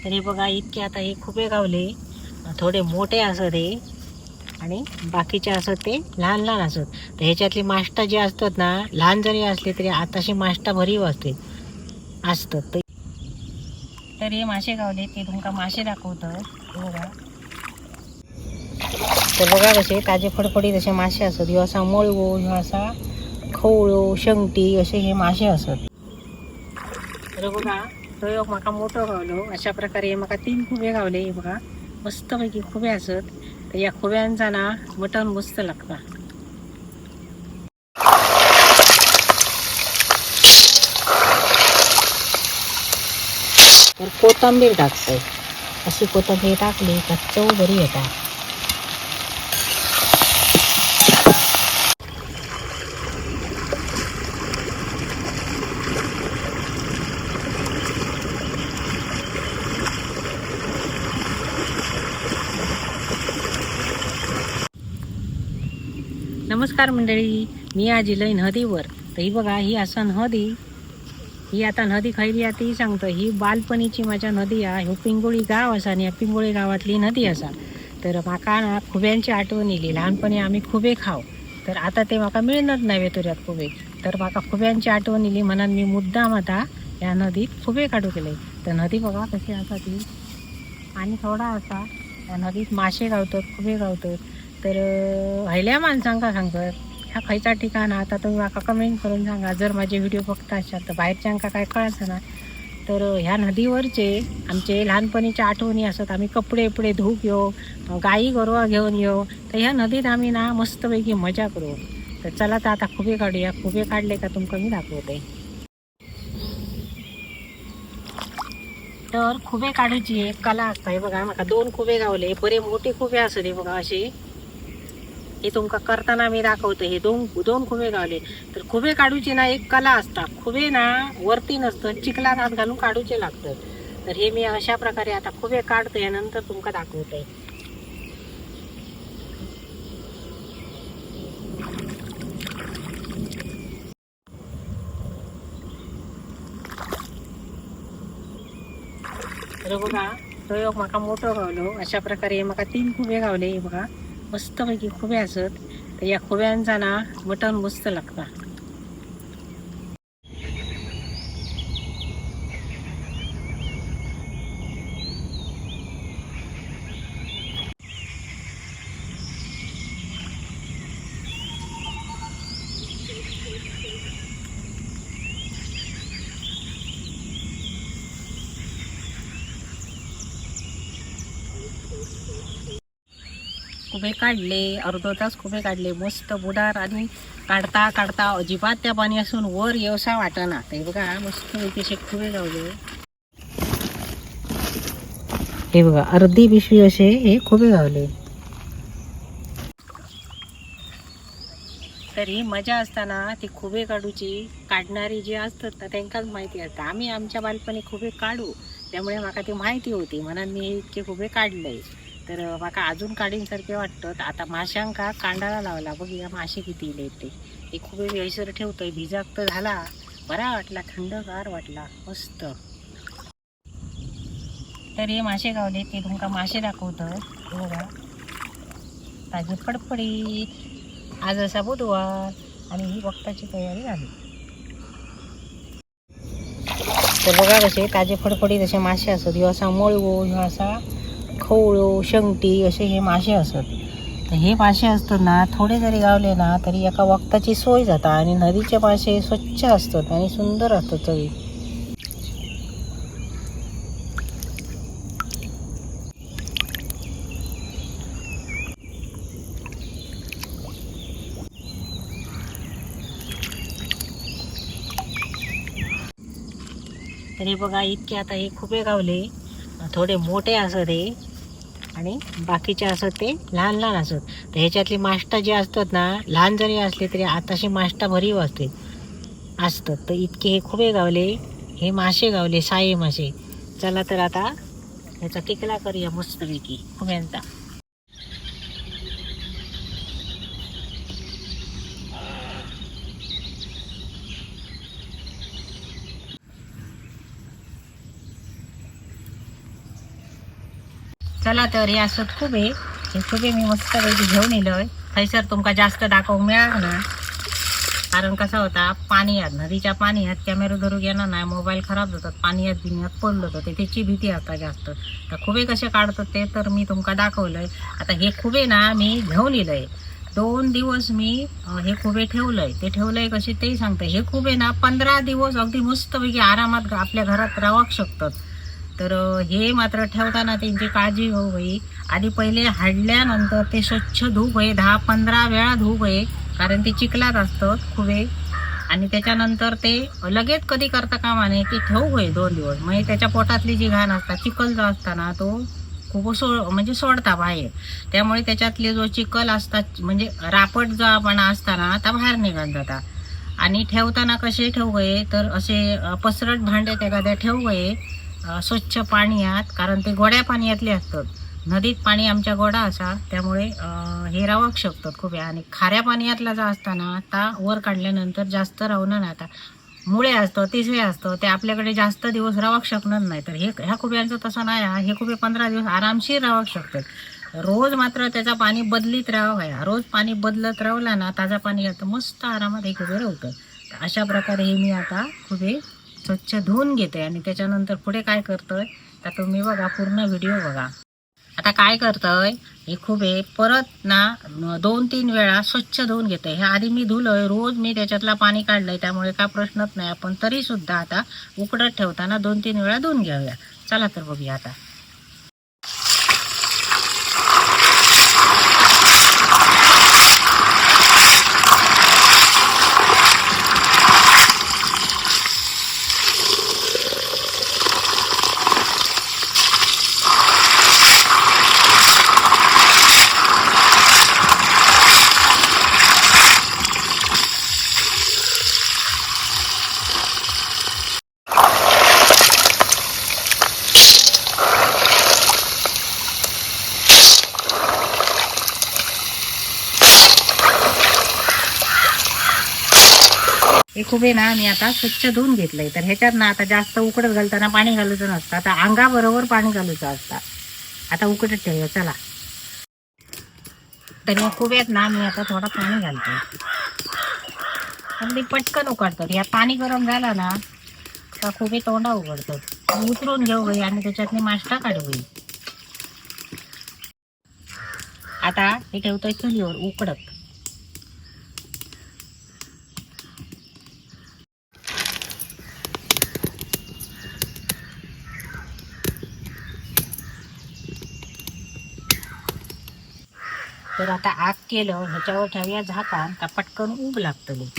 तर हे बघा इतके आता हे खुबे गावले, थोडे मोठे असत हे आणि बाकीचे असत ते लहान लहान असत. तर ह्याच्यातली माष्टा जी असतात ना, लहान जरी असली तरी आताशी माष्टा भरीव असते असतात. तर हे मासे गावले, ते तुमका मासे दाखवतो बघा. तर बघा कसे ताजे फडफडीत असे मासे असत. ह्यो असा मळवो, ह्यो असा खवळो, शंगटी असे हे मासे असत. तर बघा तो एक माका मोठो गावलो. अशा प्रकारे माका 3 खुबे गावले. हे बघा मस्तपैकी खुबे असत. तर या खुब्यांचा ना मटण मस्त लागता. तर कोथिंबीर टाकतोय. अशी कोथिंबीर टाकली तर चव बरी येता. नमस्कार मंडळी, मी आज इलय नदीवर. तर ही बघा ही असा नदी, ही आता नदी खयली आहे ती सांगतो. ही बालपणीची माझ्या नदी आहे. ह्यो पिंगोळी गाव असा आणि ह्या पिंगोळी गावातली नदी असा. तर माका ना खुब्यांची आठवण येली. लहानपणी आम्ही खुबे खाव, तर आता ते माका मिळणार नाही वेतुऱ्यात खुबे. तर माका खुब्यांची आठवण येली म्हणून मी मुद्दाम आता या नदीत खुबे काढू केले. तर नदी बघा कशी असा ती, आणि थोडा असा या नदीत मासे गावतात, खुबे गावतात. तर हयल्या माणसांका सांगतात ह्या खयचा ठिकाण आता तुम्ही माका कमेंट करून सांगा. जर माझे व्हिडिओ बघता असाल तर बाहेरच्यांका काय कळायचं ना. तर ह्या नदीवरचे आमचे लहानपणीच्या आठवणी असत. आम्ही कपडे बिपडे धुवूक येऊ, गाई गोरवा घेऊन येऊ, तर ह्या नदीत आम्ही ना मस्तपैकी मजा करू. तर चला तर आता खुबे काढूया. खुबे काढले का तुमका मी दाखवते. तर खुबे काढूची एक कला असता. हे बघा माका 2 खुबे गावले, बरे मोठे खुबे असत. हे बघा असे, हे तुमका करताना मी दाखवतो. हे दोन खुबे गावले. तर खुबे काढूची ना एक कला असता. खुबे ना वरती नसतं, चिखलात हात घालून काढूचे लागतात. तर हे मी अशा प्रकारे आता खुबे काढतो, यानंतर तुमका दाखवतोय. तर बघा तो एक माका मोठो गावलो. अशा प्रकारे माका 3 खुबे गावले. हे बघा मस्तपैकी खुबे असत. तर या खुब्यांचा ना मटण मस्त लागता. खुबे काढले, अर्धो तास खुबे काढले मस्त बुडार. आणि काढता काढता अजिबात त्या पाणी असून वर येवसा वाटना. ते बघा मस्त असे खुबे गावले. हे बघा अर्धी पिशवी असे हे खुबे गावले. तर ही मजा असताना ती खुबे काढूची काढणारी जी असतात ना त्यांकाच माहिती असतं. आम्ही आमच्या बालपणी खुबे काढू, त्यामुळे माका ती माहिती होती म्हणून मी इतके खुबे काढले. तर माका अजून काढीनसारखे वाटतं. आता माशांका कांडाला लावला, बघूया मासे किती इले ते. हे खुबे हयसर ठेवतोय, भिजाक तर झाला बरा वाटला, थंडगार वाटला मस्त. तर हे मासे गावले, ते तुमका मासे दाखवतो बघा ताजे फडफडीत. आज असा बुधवार आणि ही वक्ताची तयारी झाली. तर बघा कसे ताजे फडफडीत असे मासे असत. ह्यो असा मळवो, ह्यो असा खवळो, शंगटी असे हे मासे असत. तर हे मासे असतात ना थोडे जरी गावले ना तरी एका वक्ताची सोय जाता. आणि नदीचे मासे स्वच्छ असतात आणि सुंदर असतात चवी. तर हे बघा इतके आता हे खुबे गावले, थोडे मोठे असत हे आणि बाकीचे असत ते लहान लहान असत. तर ह्याच्यातली माष्टा जी असतात ना लहान जरी असली तरी आताशी माष्टा भरीव असते असतात. तर इतके हे खुबे गावले, हे मासे गावले, साये मासे. चला तर आता ह्याचा टिकला करूया मस्तपैकी खुब्यांचा. चला तर हे असत खुबे, हे खुबे मी मस्तपैकी घेऊन येलोय. थंयसर तुमका जास्त दाखवूक मिळाक ना, कारण कसा होता पाणयात, नदीच्या पाणयात कॅमेरा धरूक येणार नाही, मोबाईल खराब जातात, पाणयात बिनयात पडलो होतं ते त्याची भीती असता जास्त. तर खुबे कसे काढतात ते तर मी तुमका दाखवलंय. आता हे खुबे ना मी घेऊन येलंय, 2 दिवस मी हे खुबे ठेवलंय. ते ठेवलंय कसे तेही सांगते. हे खुबे ना 15 दिवस अगदी मस्तपैकी आरामात आपल्या घरात राहू शकतात. तर हे मात्र ठेवताना त्यांची काळजी घेऊ होई. आधी पहिले हाडल्यानंतर ते स्वच्छ धुवू होई, 10-15 वेळा धुवू होई, कारण ते चिखलात असतात खुबे. आणि त्याच्यानंतर ते लगेच कधी करता कामा नये, ते ठेवू होई 2 दिवस. म्हणजे त्याच्या पोटातली जी घाण असता, चिखल जो असता ना तो खूप म्हणजे सोडता बाहेर, त्यामुळे त्याच्यातले जो चिखल असतात म्हणजे रापट जो आपण असताना ता बाहेर निघून जाता. आणि ठेवताना कसे ठेवू गये तर असे पसरट भांड्यात एखाद्या ठेवू गये, स्वच्छ पाणयात, कारण ते गोड्या पाणयातले असतात. नदीत पाणी आमच्या गोडा असा, त्यामुळे हे रावक शकतात खूप. आणि खाऱ्या पाणयातला जो असताना ता वर काढल्यानंतर जास्त राहणार नाही. आता मुळे असतो, तिसरे असतो, ते आपल्याकडे जास्त दिवस राहू शकणार नाही. तर हे ह्या खुब्यांचं तसं नाही हा. हे खुबे 15 दिवस आरामशीर राहू शकतात. रोज मात्र त्याचा पाणी बदलीत राहावं आहे. रोज पाणी बदलत राहिला ना, ताजा पाणी घालतं, मस्त आरामात हे खुबे राहतं. तर अशा प्रकारे हे मी आता खुबे स्वच्छ धुवून घेते आणि त्याच्यानंतर पुढे काय करतोय तर तुम्ही बघा, पूर्ण व्हिडिओ बघा. आता काय करतोय, हे खुबे परत ना 2-3 वेळा स्वच्छ धुवून घेतोय. हे आधी मी धुलोय, रोज मी त्याच्यातला पाणी काढलंय, त्यामुळे काय प्रश्नच नाही. आपण तरीसुद्धा आता उकडत ठेवताना 2-3 वेळा धुवून घेऊया. चला तर बघूया आता. हे खुबे ना मी आता स्वच्छ धुवून घेतलंय. तर ह्याच्यात ना आता जास्त उकडत घालताना पाणी घालायचं नसतं, आता अंगाबरोबर पाणी घालायचं असतं. आता उकडत ठेवूया. चला तर या खुब्यात ना मी आता थोडं पाणी घालते, अगदी पटकन उकडतात. या पाणी गरम झालं ना का खुबे तोंडा उघडतात. उतरून घेऊ गई आणि त्याच्यातली माष्टा काढू गई. आता हे ठेवतोय चुलीवर उकडत. तर आता आग केलं, ह्याच्यावर ठेवूया झाकण, का पटकन ऊब लागतली.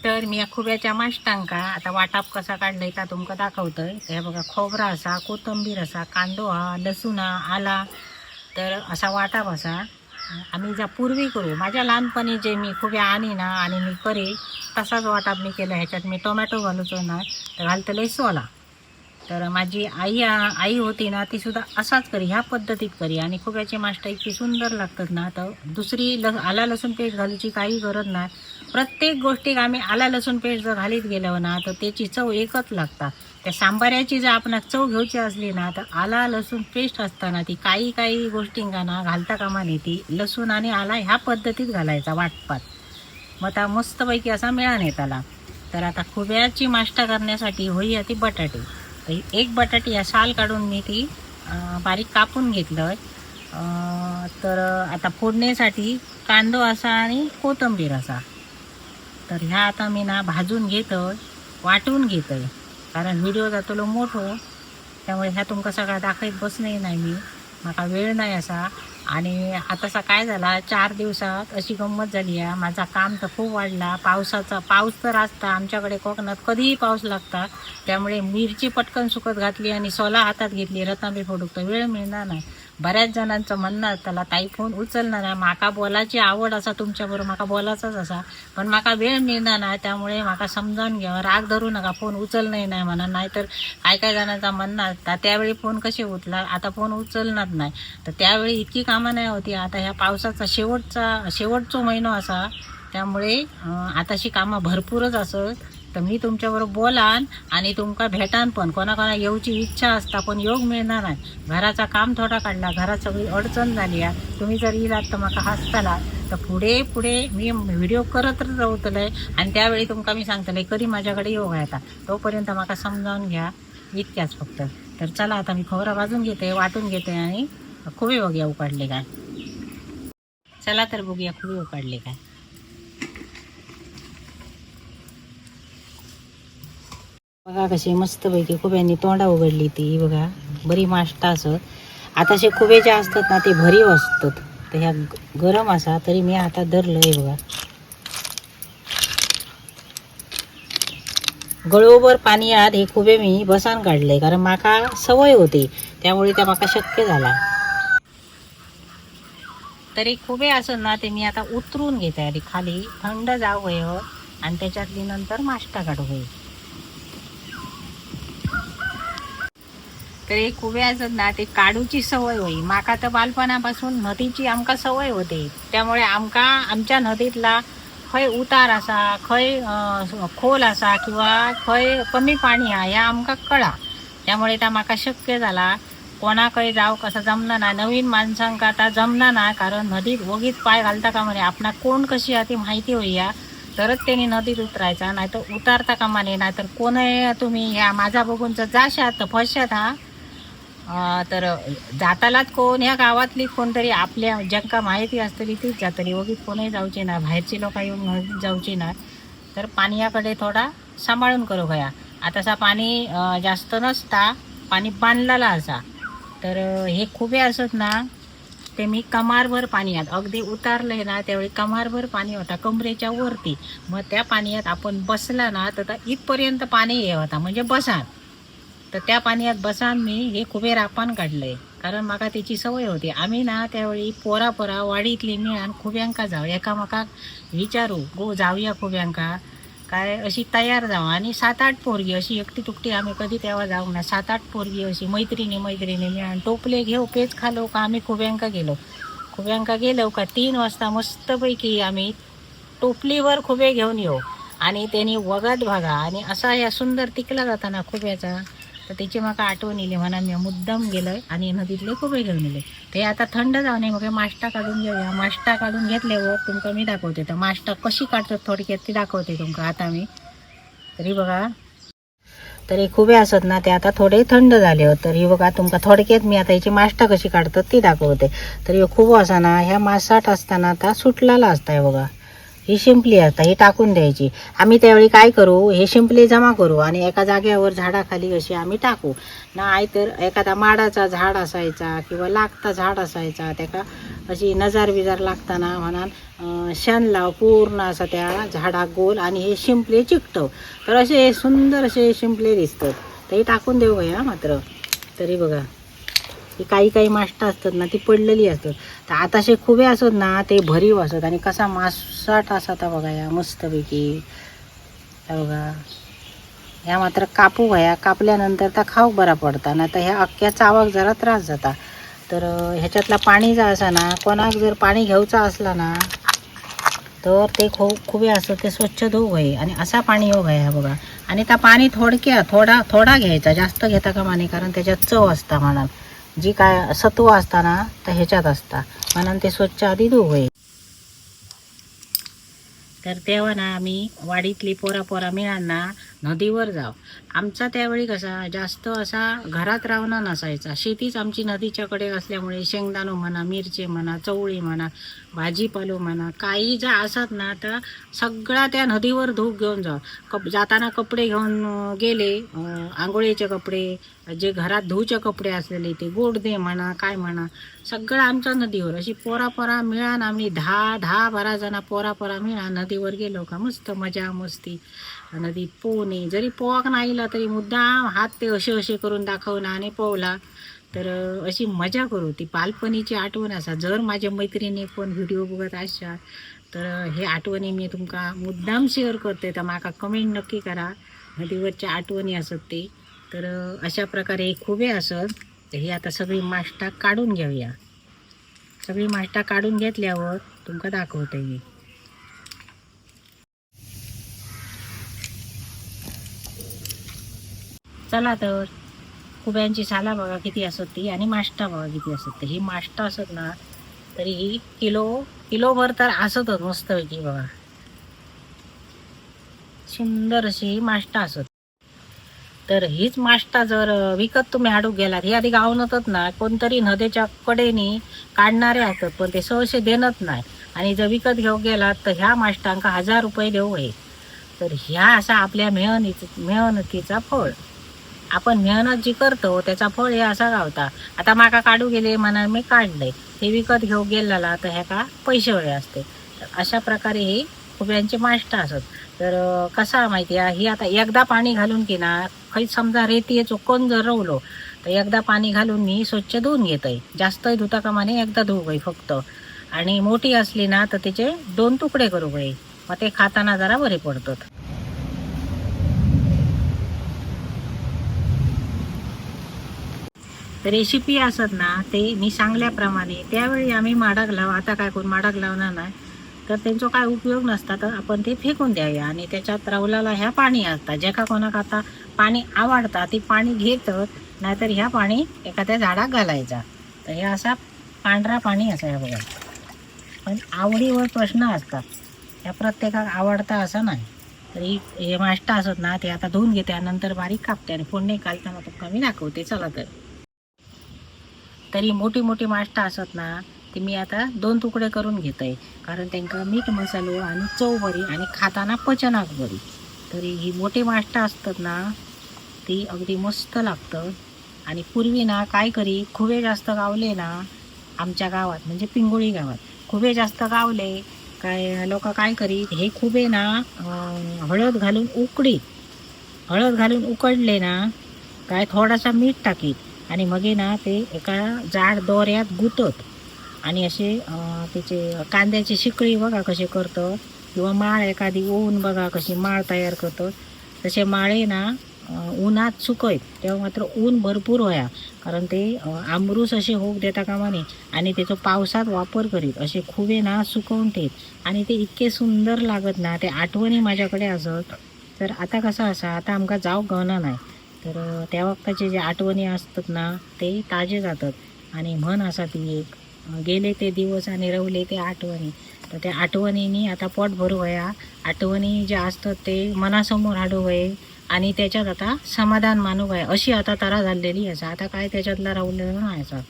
तर मी या खुब्याच्या माष्टांका आता वाटाप कसा काढलाय का तुमका दाखवतोय. हे बघा, खोबरा असा, कोथिंबीर असा, कांदो हा, लसूण हा, आला, तर असा वाटाप असा आम्ही ज्या पूर्वी करू, माझ्या लहानपणी जे मी खुब्या आणि ना आणि मी करे तसाच वाटाप मी केला. ह्याच्यात मी टोमॅटो घालूचो ना, तर घालतले सोला. तर माझी आई आई होती ना, ती सुद्धा असाच करी, ह्या पद्धतीत करी. आणि खुब्याची माष्ट इतकी सुंदर लागतात ना, तर दुसरी आला लसूण पेस्ट घालूची काही गरज नाही. प्रत्येक गोष्टीक आम्ही आला लसूण पेस्ट जर घालीत गेलो ना तर त्याची चव एकच लागतात. त्या सांबाऱ्याची जर आपणाक चव घेऊची असली ना तर आला लसूण पेस्ट असताना ती काही काही गोष्टींका ना घालता कामा नये. ती लसूण आणि आला ह्या पद्धतीत घालायचा वाटपात, मग त्या मस्तपैकी असा मिळान येताला. तर आता खुब्याची माष्टा करण्यासाठी होई ती बटाटे. तर एक बटाटी या साल काढून मी ती बारीक कापून घेतलं. तर आता फोडणीसाठी कांदो असा आणि कोथिंबीर असा. तर ह्या आता मी ना भाजून घेतोय, वाटून घेतोय, कारण व्हिडिओ जातलो मोठो, त्यामुळे ह्या तुमका सगळा दाखयत बसणे नाही मी, म्हाका वेळ नाही असा. आणि आतासा काय झाला, 4 दिवसात अशी गंमत झाली आहे, माझा काम तर खूप वाढला. पाऊस तर असता आमच्याकडे कोकणात, कधीही पाऊस लागता, त्यामुळे मिरची पटकन सुकत घातली आणि सोला हातात घेतली रतांबी फोडूक तर वेळ मिळणार नाही. बऱ्याच जणांचं म्हणणं असताला ताई फोन उचलणार नाही. माका बोलायची आवड असा तुमच्याबरोबर, माका बोलायचाच असा, पण माका वेळ मिळणार नाही, त्यामुळे माका समजावून घ्या, राग धरू नका, फोन उचलणार नाही म्हणा. नाहीतर काय काय जणांचा म्हणणं असता त्यावेळी फोन कसे उचला, आता फोन उचलणार नाही. तर त्यावेळी इतकी कामं नाही होती. आता ह्या पावसाचा शेवटचा महिना असा, त्यामुळे आताशी कामं भरपूरच असत. तर मी तुमच्याबरोबर बोलान आणि तुमका भेटान पण. कोणाकोणा येऊची इच्छा असता पण योग मिळणार नाही. घराचा काम थोडा काढला, घरात सगळी अडचण झाली आहे. तुम्ही जर इलात तर माका हसताला. तर पुढे पुढे मी व्हिडिओ करतच राहतलंय आणि त्यावेळी तुमका मी सांगतलंय कधी माझ्याकडे योग आहे आता. तोपर्यंत माका समजावून घ्या इतक्याच फक्त. तर चला आता मी खोबरा भाजून घेते, वाटून घेते आणि खुबे बघूया उकाडले काय. चला तर बघूया खुबे उकाडले काय. बघा कशी मस्तपैकी खुब्यांनी तोंडा उघडली ती बघा, बरी माष्टा असत. आता असे खुबे जे असतात ना ते भरीव असतात. तर ह्या गरम असा तरी मी आता धरलं हे बघा, गळोबर पाणी आत हे खुबे मी बसान काढले, कारण माका सवय होती, त्यामुळे त्या माका शक्य झाला. तरी खुबे असत ना ते मी आता उतरून घेते आधी खाली, थंड जावं आणि त्याच्यातली नंतर माष्टा काढू. तर हे खुबे असत ना ते काढूची सवय होई. माका तर बालपणापासून नदीची आमका सवय होती, त्यामुळे आमका आमच्या नदीतला खंय उतार असा, खंय खोल असा किंवा खंय कमी पाणी हा ह्या आमका कळा. त्यामुळे त्या माका शक्य झाला. कोणाकडे जाव कसं जमना ना, नवीन माणसांका आता जमना ना, कारण नदीत वगीच पाय घालता का म्हणे आपणा कोण कशी हा ती माहिती होईया तरच त्यांनी नदीत उतरायचा, नाहीतर उतारता कामा नये. नाहीतर कोण तुम्ही ह्या माझा बघून जर जाशात तर फसशात हा. तर जातालाच कोण ह्या गावातली कोणतरी आपल्या ज्यांका माहिती असतली तीच जातली, वगीच कोणही जाऊचे ना, बाहेरची लोक येऊन नदीत जाऊची ना. तर पाण्याकडे थोडा सांभाळून करू गया. आता असा पाणी जास्त नसता, पाणी बांधलेला असा. तर हे खुबे असत ना ते मी कमारभर पाण्यात अगदी उतारले ना त्यावेळी कमारभर पाणी होता कमरेच्या वरती. मग त्या पाण्यात आपण बसला ना तर इथपर्यंत पाणी हे होता, म्हणजे बसान. तर त्या पाण्यात बसान मी हे खुबे रापान काढले, कारण म्हाका त्याची सवय होती. आम्ही ना त्यावेळी पोरा पोरा वाडीतली मिळान खुब्यांका जाऊ, एकामेकाक विचारू गो जाऊया खुब्यांका काय, अशी तयार जाऊ. आणि 7-8 पोरगी अशी एकटी तुकटी आम्ही कधी तेव्हा जाऊ ना, 7-8 पोरगी अशी मैत्रिणी मैत्रिणी मिळान टोपले घेऊ पेच खालो का आम्ही खुब्यांका गेलो. खुब्यांका गेलो का 3 वाजता मस्तपैकी आम्ही टोपलीवर खुबे घेऊन येऊ आणि त्यांनी वगत भागा आणि असा या सुंदर तिकला जाताना खुब्याचा. तर त्याची म्हाका आठवण येली म्हणा मी मुद्दाम गेलं आणि नदीतले खुबे घेऊन येले. ते आता थंड जाऊ नये मग माष्टा काढून घेऊया. माष्टा काढून घेतल्यावर तुमका मी दाखवते. तर माष्टा कशी काढतात थोडक्यात ती दाखवते तुमका आता मी. तरी बघा, तर हे खुबे असत ना ते आता थोडे थंड झाले होते. तर हे बघा तुमका थोडक्यात मी आता याची माष्टा कशी काढतात ती दाखवते. तर हे खूप असा ना ह्या मासाट असताना आता सुटलेला असता. हे बघा ही शिंपली असता, ही टाकून द्यायची. आम्ही त्यावेळी काय करू, हे शिंपले जमा करू आणि एका जागेवर झाडाखाली अशी आम्ही टाकू. नाही तर एखादा माडाचा झाड असायचा किंवा लागता झाड असायचा, त्याका अशी नजार बिजार लागताना म्हणा शेण लाव पूर्ण असा त्या झाडाक गोल आणि हे शिंपले चिकटव. तर असे सुंदर असे शिंपले दिसतात. ते टाकून देऊ भैया मात्र. तरी बघा ही काही काही माष्टा असतात ना ती पडलेली असतात. तर आता असे खुबे असत ना ते भरीव असत आणि कसा मासाट असा आता बघा या मस्तपैकी. ह्या बघा ह्या मात्र कापू भया, कापल्यानंतर त्या खाऊक बरा पडता, ना तर ह्या अख्ख्या चावाक जरा त्रास जाता. तर ह्याच्यातला पाणी जा असा ना, कोणाक जर पाणी घेऊचा असला ना तर ते खुबे असत ते स्वच्छ धुवू घे आणि असा पाणी येऊ घ्या बघा. आणि त्या पाणी थोडक्या थोडा थोडा घ्यायचा, जास्त घेता कामा नये, कारण त्याच्यात चव असता म्हणून जी काय सत्व असताना तर ह्याच्यात असता म्हणून ते स्वच्छ आधी धुवू. तर तेव्हा ना आम्ही वाडीतली पोरा पोरा मिळान ना नदीवर जाऊ. आमचा त्यावेळी कसा जास्त असा घरात रावणा नसायचा, शेतीच आमची नदीच्याकडे असल्यामुळे शेंगदाणो म्हणा, मिरची म्हणा, चवळी म्हणा, भाजीपालो म्हणा, काही ज्या असत ना तर सगळा त्या नदीवर धूप घेऊन जाऊ. जाताना कपडे घेऊन गेले, आंघोळीचे कपडे, जे घरात धुवचे कपडे असलेले ते गोडदे म्हणा काय म्हणा सगळं आमच्या नदीवर. अशी पोरा पोरा मिळान आम्ही 10-10-12 जण पोरा पोरा मिळान नदीवर गेलो का मस्त मजा मस्ती. नदीत पोहणे, जरी पोवाक नाही आला तरी मुद्दाम हात ते असे असे करून दाखवणं आणि पोहला. तर अशी मजा करू, ती बालपणीची आठवण असा. जर माझ्या मैत्रिणी कोण व्हिडिओ बघत असाल तर हे आठवणी मी तुमका मुद्दाम शेअर करते, तर माका कमेंट नक्की करा. नदीवरच्या आठवणी असत ते. तर अशा प्रकारे हे खुबे असत. तर ही आता सगळी माष्टा काढून घेऊया. सगळी माष्टा काढून घेतल्यावर तुमका दाखवते मी. चला तर खुब्यांची साला बघा किती असत ती आणि माष्टा बघा किती असत ती. ही माष्टा असत ना तरी ही किलोभर तर असतच मस्तपैकी. बघा सुंदर अशी ही माष्टा असत. तर हीच माष्टा जर विकत तुम्ही हाडूक गेलात, ही आधी गावनतच ना, कोणतरी नदीच्या कडेनी काढणारे असतात पण ते सहसे देणत नाही. आणि जर विकत घेऊ गेलात तर ह्या माष्टांका 1000 रुपये देऊ हे. तर ह्या असा आपल्या मेहनतीचा फळ, आपण मेहनत जी करतो त्याचा फळ हे असा गावता. आता माका काढू गेले म्हणून मी काढले, ते विकत घेऊ गेलेला तर ह्याका पैसे हवे असते. तर अशा प्रकारे हे खुब्यांचे माष्टा असत. तर कसा माहिती आहे, ही आता एकदा पाणी घालून की ना खंय समजा रेती चुकून जर रवलो तर एकदा पाणी घालून मी स्वच्छ धुवून घेतय. जास्त धुता कामा नये, एकदा धुवू गई फक्त. आणि मोठी असली ना तर त्याचे 2 तुकडे करू गई, मग ते खाताना जरा बरे पडतात. रेसिपी असत ना ते मी सांगल्याप्रमाणे त्यावेळी आम्ही माडाक लाव, आता काय कोण माडाक लावणार नाही तर त्यांचो काय उपयोग नसता, तर आपण ते फेकून द्यावे. आणि त्याच्यात रवलाला ह्या पाणी असता, ज्याका कोणाक आता पाणी आवडता ती पाणी घेतत, नाहीतर ह्या पाणी एखाद्या झाडाक घालायचा. तर ह्या असा पांढरा पाणी असा ह्या बघा. पण आवडीवर प्रश्न असतात, ह्या प्रत्येकाक आवडता असं नाही. तर ही हे माष्टा असत ना ते आता धुवून घेते आणि नंतर बारीक कापते आणि फोडणी घालताना तुमका मी दाखवते. चला तर तरी मोठी मोठी माष्टा असत ना ती मी आता 2 तुकडे करून घेतय, कारण त्यांका मीठ मसालो आणि चव बरी आणि खाताना पचनाक बरी. तरी ही मोठी माष्टा असतात ना ती अगदी मस्त लागतं. आणि पूर्वी ना काय करी, खुबे जास्त गावले ना आमच्या गावात, म्हणजे पिंगुळी गावात खुबे जास्त गावले काय लोक काय करीत, हे खुबे ना हळद घालून उकडीत, हळद घालून उकडले ना काय थोडासा मीठ टाकीत आणि मगे ना ते एका जाड दोऱ्यात गुंतत आणि असे त्याचे कांद्याची शिकळी बघा कसे करतं, किंवा माळ एखादी ओवून बघा कशी माळ तयार करतं, तसे माळे ना उन्हात सुकयत तेव्हा मात्र ऊन भरपूर होया, कारण ते आमरूस असे होऊक देता कामा नये. आणि त्याचो पावसात वापर करीत असे खुबे ना सुकवून ठेत आणि ते इतके सुंदर लागत ना, ते आठवणी माझ्याकडे असत. तर आता कसं असा, आता आमका जावंक गावना नाही, तर त्या वक्ताचे जे आठवणी असतात ना ते ताजे जातात. आणि म्हण असा ती एक, गेले ते दिवस आणि रवले ते आठवणी. तर त्या आठवणींनी आता पोट भरू वया, आठवणी ज्या असतात ते मनासमोर हाडू वये आणि त्याच्यात आता समाधान मानू वया, अशी आता तरा झालेली असा. आता काय त्याच्यातला राहुलेलं नाही असा.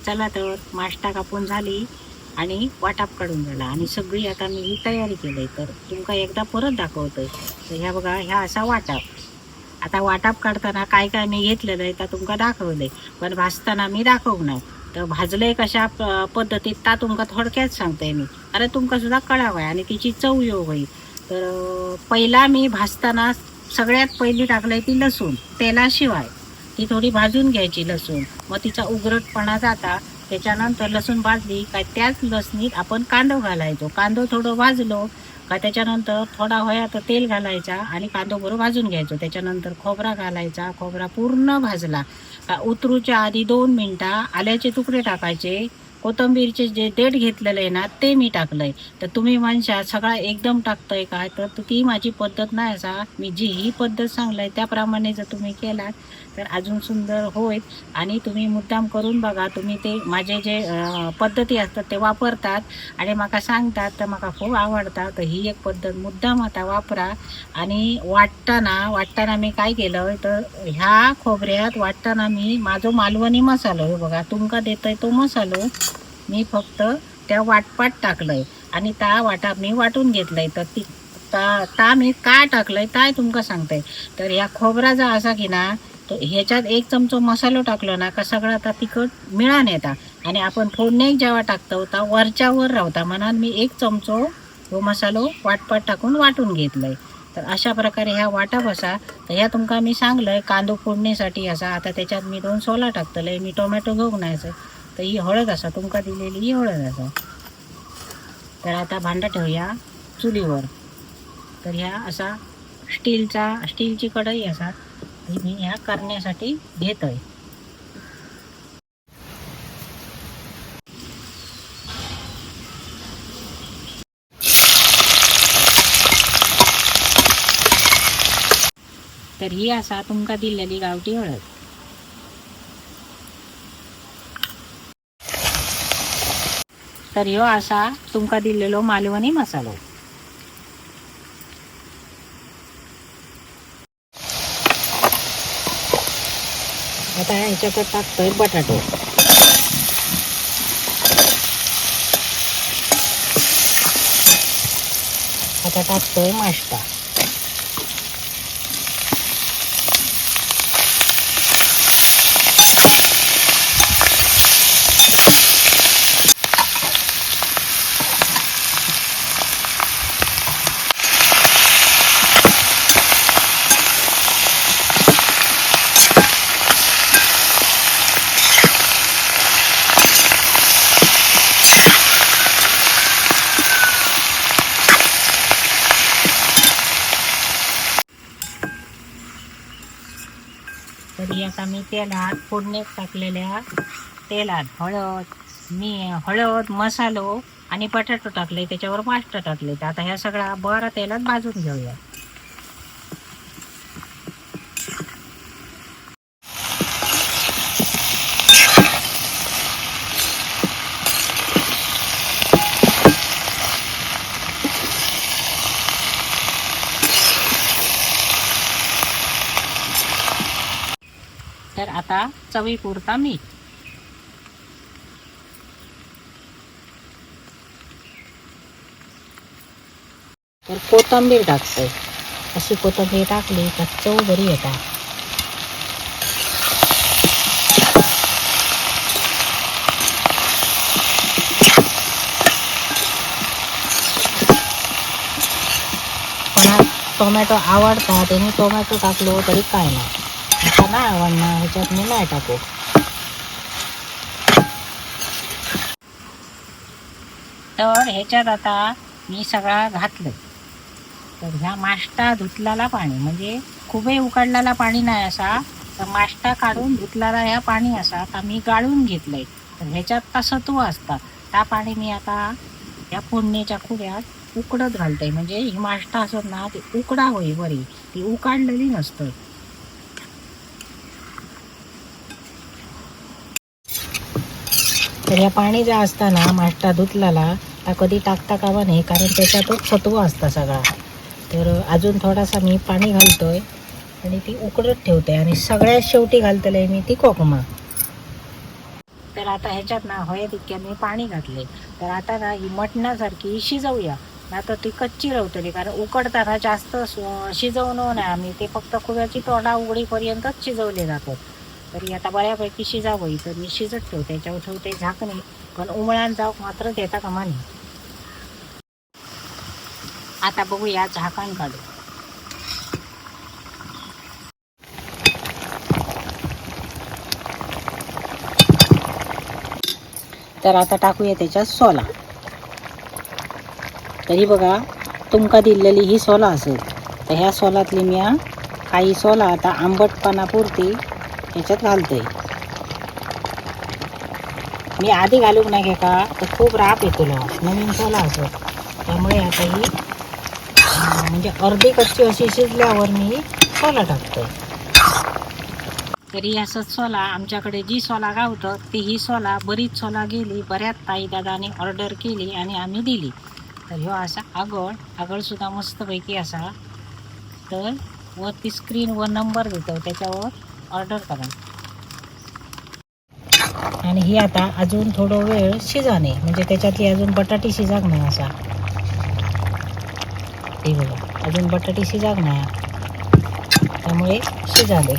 चला तर माष्टा कापून झाली आणि वाटाप काढून झाला आणि सगळी आता मी ही तयारी केली. तर तुमका एकदा परत दाखवतोय. तर ह्या बघा, ह्या असा वाटाप. आता वाटाप काढताना काय काय मी घेतलेलं आहे त्या तुमका दाखवलंय, पण भाजताना मी दाखवणार. तर भाजलंय कशा पद्धतीत ता तुमका थोडक्यात सांगते मी, अरे तुमका सुद्धा कळावं आणि तिची चव येऊ होईल. तर पहिला मी भाजताना सगळ्यात पहिली टाकलंय ती लसूण, तेलाशिवाय ती थोडी भाजून घ्यायची लसूण, मग तिचा उग्रटपणा जाता. त्याच्यानंतर लसूण भाजली काय त्याच लसणीत आपण कांदो घालायचो, कांदो थोडं भाजलो का त्याच्यानंतर थोडा होया तर तेल घालायचा आणि कांदो बरोबर भाजून घ्यायचो. त्याच्यानंतर खोबरा घालायचा, खोबरा पूर्ण भाजला का उतरूच्या आधी 2 मिनटं आल्याचे तुकडे टाकायचे, कोथिंबीरचे जे देठ घेतलेलं आहे ना ते मी टाकलंय. तर तुम्ही म्हणशाल सगळा एकदम टाकतोय काय, तर ती माझी पद्धत नाही असा. मी जी ही पद्धत सांगलाय त्याप्रमाणे जर तुम्ही केलात तर अजून सुंदर होईल. आणि तुम्ही मुद्दाम करून बघा, तुम्ही ते माझे जे पद्धती असतात ते वापरतात आणि माका सांगतात तर माका खूप आवडतात. तर ही एक पद्धत मुद्दाम आता वापरा. आणि वाटताना मी काय केलं तर ह्या खोबऱ्यात वाटताना मी माझो मालवणी मसालो, हे बघा तुमका देतोय तो मसालो मी फक्त त्या वाटपात टाकलंय आणि त्या वाटा मी वाटून घेतलंय. तर ती ता मी का टाकलंय ताय तुमका सांगतंय. तर ह्या खोबरा जो असा की ना तो ह्याच्यात 1 चमचो मसालो टाकलो ना का सगळा आता तिखट मिळान येता. आणि आपण फोडणेक जेव्हा टाकतो ता वरच्या वर रावता, म्हणून मी 1 चमचो हो मसालो वाटपात टाकून वाटून घेतलंय. तर अशा प्रकारे ह्या वाटा बसा. तर ह्या तुमका मी सांगलंय कांदो फोडणीसाठी असा. आता त्याच्यात मी 2 सोला टाकतलंय, मी टोमॅटो घेऊन नाही. तर ही हळद असा तुमका दिलेली ही हळद असा. तर आता भांडं ठेवूया चुलीवर. तर ह्या असा स्टीलची कढई असा ही मी ह्या करण्यासाठी घेतोय. तर ही असा तुमका दिलेली गावठी हळद. तर ह्यो असा तुमका दिलेलो मालवणी मसालो. आता ह्याच्यात टाकतोय बटाटो. आता टाकतोय माष्टा. तरी आता मी तेलात फोडणीत टाकलेल्या तेलात हळद मी हळद मसालो आणि बटाटो टाकले, त्याच्यावर माष्ट टाकले. तर आता ह्या सगळा बरं तेलात भाजून घेऊया. तर आता चवीपुरता मीठ. तर कोथिंबीर टाकतोय. अशी कोथिंबीर टाकली तर चव बरी येता. कोणाक टोमॅटो आवडता त्यांनी टोमॅटो टाकलो तरी काय नाही, आता नाही आवडणार ह्याच्यात मी नाही टाकू. तर ह्याच्यात आता मी सगळा घातलं. तर ह्या माष्टा धुतलाला पाणी, म्हणजे खूपही उकडलेला पाणी नाही असा, तर माष्टा काढून धुतलेला ह्या पाणी असा आता मी गाळून घेतलंय. तर ह्याच्यात ता सत्व असता, त्या पाणी मी आता ह्या फोडणीच्या खुड्यात उकडत घालतंय. म्हणजे ही माष्टा असत ना ती उकडा होई बरी, ती उकाडलेली नसतं. तर ह्या पाणी जे असताना माष्टा धुतलेला ता कधी टाकता कामा नये, कारण त्याच्यातच सत्व असता सगळा. तर अजून थोडासा मी पाणी घालतोय आणि ती उकडत ठेवते आणि सगळ्यात शेवटी घालतले मी ती कोकमा. तर आता ह्याच्यात ना हय तितक्या मी पाणी घातले. तर आता ना ही मटणासारखी शिजवूया, ना तर ती कच्ची रवतली, कारण उकडताना जास्त शिजवणं नाही आम्ही, ते फक्त खुव्याची तोंडा उघडीपर्यंतच शिजवले जातात. तरी आता बऱ्यापैकी शिजावं, तर मी शिजत ठेवते, त्याच्यावर ठेवते झाकणे, पण उमळान जाऊक मात्र देता कामा नये. आता बघूया झाकण काढू. तर आता टाकूया त्याच्यात सोला. तरी बघा तुमका दिलेली ही सोला असेल, तर ह्या सोलातली मी काही सोला आता आंबटपणापुरती ह्याच्यात घालते. मी आधी घालूक नाही का तर खूप राप येतो, नवीन सोला असत, त्यामुळे आता ही म्हणजे अर्धी कच्ची अशी शिजल्यावर मी सोला टाकतो. तरी असंच सोला आमच्याकडे जी सोला गावतं ती ही सोला, बरीच सोला गेली, बऱ्याच ताई दादाने ऑर्डर केली आणि आम्ही दिली. तर ह्यो असा आगळ, आगळसुद्धा मस्तपैकी असा. तर वरती स्क्रीनवर नंबर देतो, त्याच्यावर ऑर्डर करा. आणि ही आता अजून थोडं वेळ शिजाने, म्हणजे त्याच्यातली अजून बटाटी शिजाक नाही असा. ते बघा अजून बटाटी शिजाक नाही, त्यामुळे शिजाले.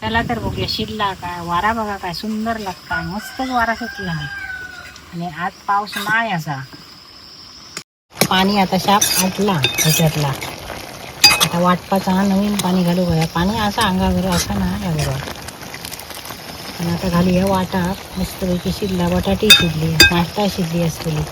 चला तर बघूया शिजला काय. वारा बघा काय सुंदर लागता, मस्तच वारा सुटला आणि आज पाऊस नाही असा. पाणी आता शाप आटला ह्याच्यातला. आता वाटपाचा हा नवीन पाणी घालू गया. पाणी असा अंगावर असा ना याबरोबर. आणि आता घालूया वाटाप. मस्तपैकी शिजला, बटाटी शिजली, नाश्ता शिजली असलेली.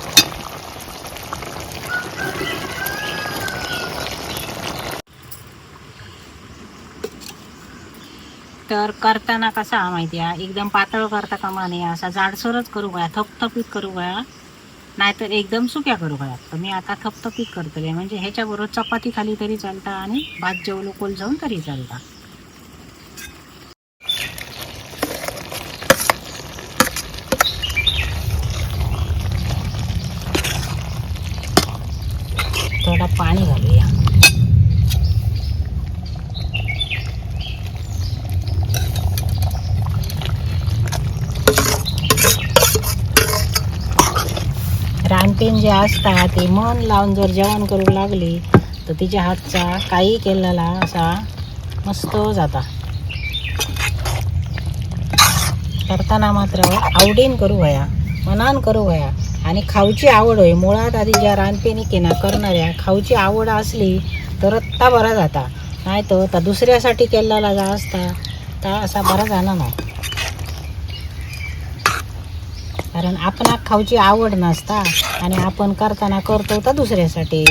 तर करताना कसा माहिती आहे, एकदम पातळ करता कामा नये, असा जाडसरच करू गया, थपथपीत करू गया, नाहीतर एकदम सुक्या करू गया. तर मी आता थपथपीत करतले, म्हणजे ह्याच्याबरोबर चपाती खाली तरी चालता आणि भात जेवलो कोल जाऊन तरी चालता. थोडा पाणी घालूया. रानपेन जे असता ते मन लावून जर जेवण करू लागली तर तिच्या हातचा काही केलेला असा मस्त जाता. करताना मात्र आवडीन करू वया, मनान करू वया आणि खाऊची आवड होय. मुळात आधी ज्या रानपेनी केना करणाऱ्या खाऊची आवड असली तर ता बरा जाता, नाही तर ता दुसऱ्यासाठी केलेला जा असता ता असा बरा जाणार नाही. कारण आपणाक खाऊची आवड नसता आणि आपण करताना करतो तर दुसऱ्यासाठी.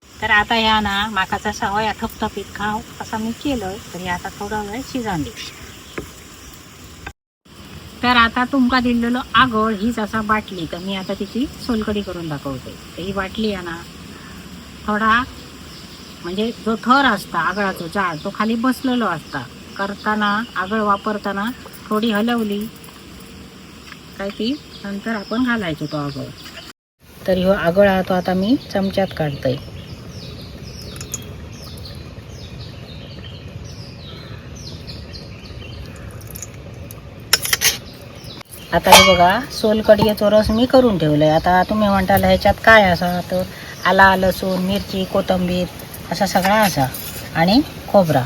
तर आता ह्या ना माका जसा होया थपथपीत खाव तसा मी केलं, तर हे आता थोडा वेळ शिजान दे. तर आता तुमका दिलेलो आगळ हीच असा बाटली, तर मी आता तिची सोलकडी करून दाखवते. तर ही बाटली आहे ना, थोडा म्हणजे जो थर असता आगळाचो जाड तो खाली बसलेलो असता. करताना आगळ वापरताना थोडी हलवली काय ती नंतर आपण घालायचो तो आगळ. तर ह्यो आगळ हा तो आता मी चमच्यात काढतोय. आता हे बघा सोलकढीचो रस मी करून ठेवलंय. आता तुम्ही म्हणताल ह्याच्यात काय असा, तर आला लसूण मिरची कोथिंबीर असा सगळा असा आणि खोबरा.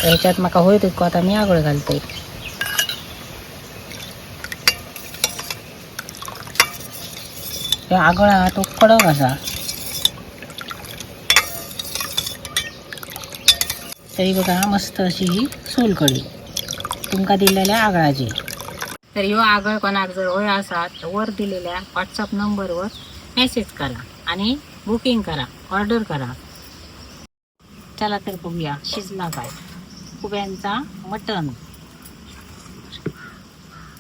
तर ह्याच्यात माका होय तितको आता मी आगळ घालते. आगळ हा तो कडक असा. तरी बघा मस्त अशी ही सोलकढी तुमका दिलेल्या आगळाची. तर ह्यो आगळ कोणाक जर होय असा तर वर दिलेल्या व्हॉट्सअप नंबरवर मेसेज करा आणि बुकिंग करा, ऑर्डर करा. चला तर बघूया शिजला काय खुब्यांचा मटण.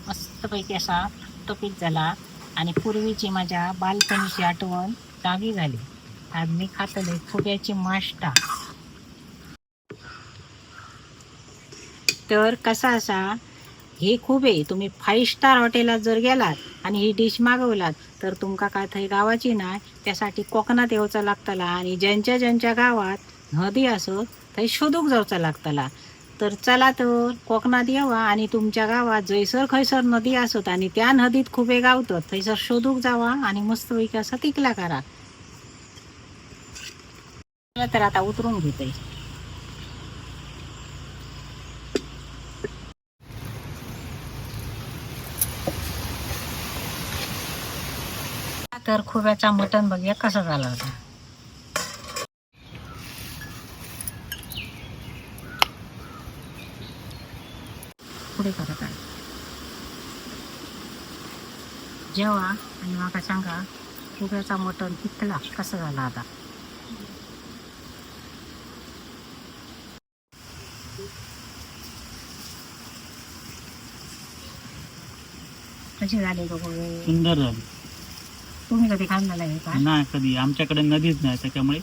मस्तपैकी असा टपीत झाला आणि पूर्वीची माझ्या बालपणीची आठवण जागी झाली. आज मी खातले खुब्याची माष्टा. तर कसा असा हे खूप आहे, तुम्ही 5 स्टार हॉटेलात जर गेलात आणि ही डिश मागवलात तर तुमका काय थंय गावाची नाही, त्यासाठी कोकणात येवचा लागतला आणि ज्यांच्या ज्यांच्या गावात नदी असत थंय शोधूक जावचा लागतला. तर चला तर कोकणात येवा आणि तुमच्या गावात जैसर खैसर नदी असत आणि त्या नदीत खुबे गावतात थंयसर शोधूक जावा आणि मस्तपैकी असा तिकला करा. चला तर आता उतरून घेते. तर खुब्याचा मटण बघूया कसा झाला होता. पुढे करा काय जेवा आणि माका सांगा खुब्याचा मटण पिकला कसा झाला आता. कशी झाली गं गोळे? सुंदर झाली. तुम्ही कधी खाल्लेला आहे का? नाही कधी, आमच्याकडे नदीच नाही, त्याच्यामुळे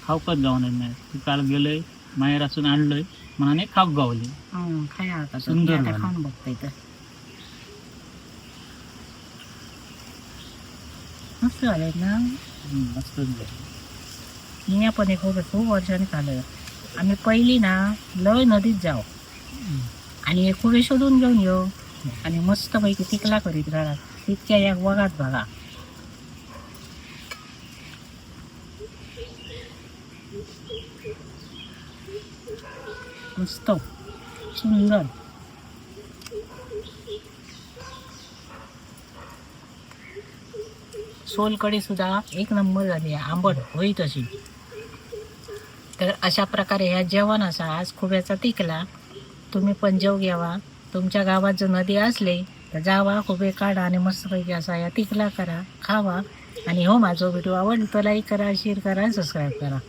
खाऊकच गावणार नाही. ते काल गेलोय माहेर असून आणलोय म्हणाने खाऊक गावली. खाया आता तर. मी सुंदर आता झालं. खाऊन बघते तर मस्त झाले ना. मस्त झाली. मी पण एक खूप खूप वर्षांनी खाल्लं. आम्ही पहिली ना लय नदीत जाऊ आणि एक खुबे शोधून घेऊन येऊ आणि मस्तपैकी तिकला करीत घरात तितक्या एक वगात बघा. मस्त सुंदर. सोलकढी सुद्धा एक नंबर झाली आहे, आंबट होई तशी. तर अशा प्रकारे ह्या जेवण असा आज खुब्याचा तिकला. तुम्ही पण जेव घ्यावा. तुमच्या गावात जर नदी असले तर जावा, खुबे काढा आणि मस्तपैकी असा या तिकला करा, खावा. आणि हो, माझा व्हिडिओ आवडला तर लाईक करा, शेअर करा आणि सबस्क्राईब करा.